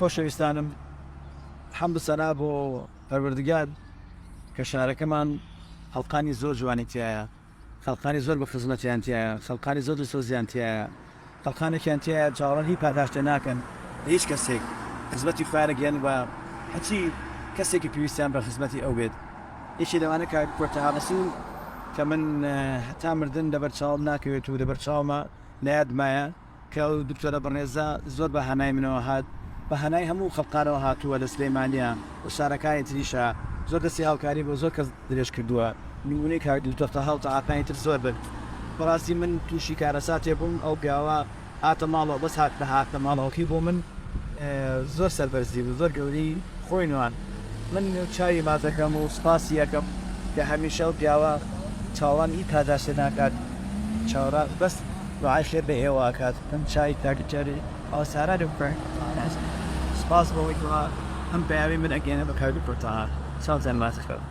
خۆشەویستانم حەمد و سەنا بۆ پەروەردگار کە شارەکەمان خەڵقانی زۆر جوانی تیایە خەڵقانی زۆر بە خزمەتیان تیایە خەڵقانی زۆر دڵسۆزیان تیایە خەڵقانێکیان تیایە چاوەڕوان هیچ پاداشتێ ناکەن لە هیچ کەسێک خزمەتی خۆیان ئەگەیەنن بە هەرچی کەسێکی پێویستیان بە خزمەتی ئەو بێت یەکێ لەوانە کاک کۆتەها ڕەسوڵ کە من هەتا مردن لەبەر چاوم ناکەوێت و لەبەر چاومە لە یادمایە کە ئەو دکتۆرە بەڕێزە زۆر بە هانای منەوە هات، بە هانای هەموو خەڵقانەوە هاتووە لە سلێمانییە و شارەکانی تریشا، زۆر دەستی هاوکاری بۆ زۆر کەس درێژ کردووە، نموونەی کاک دکتۆر تەها و تەعاکانی تر زۆر بن. بەڕاستی من تووشی کارەساتێ بووم، ئەو پیاوە هاتە ماڵەوە، بەس هات لە هاتنە ماڵەوەکەی بۆ من زۆر سەربەرزی بوو، زۆر گەورەی خۆی نواند. من چاوی ماچ دەکەم و سوپاسی ئەکەم کە هەمیشە ئەو پیاوە چاوەڕوانی هیچ پاداشتێ ناکات، چاوەڕان بەس دوعای خێر بە ئێوە ئەکات. من چای تاکجاری سوپاس بۆ ئەوەی کەوا ئەم پەیامەی من ئەگەیەنە بە کاک دکتۆر تەها. چاوتان ماچ بکەم.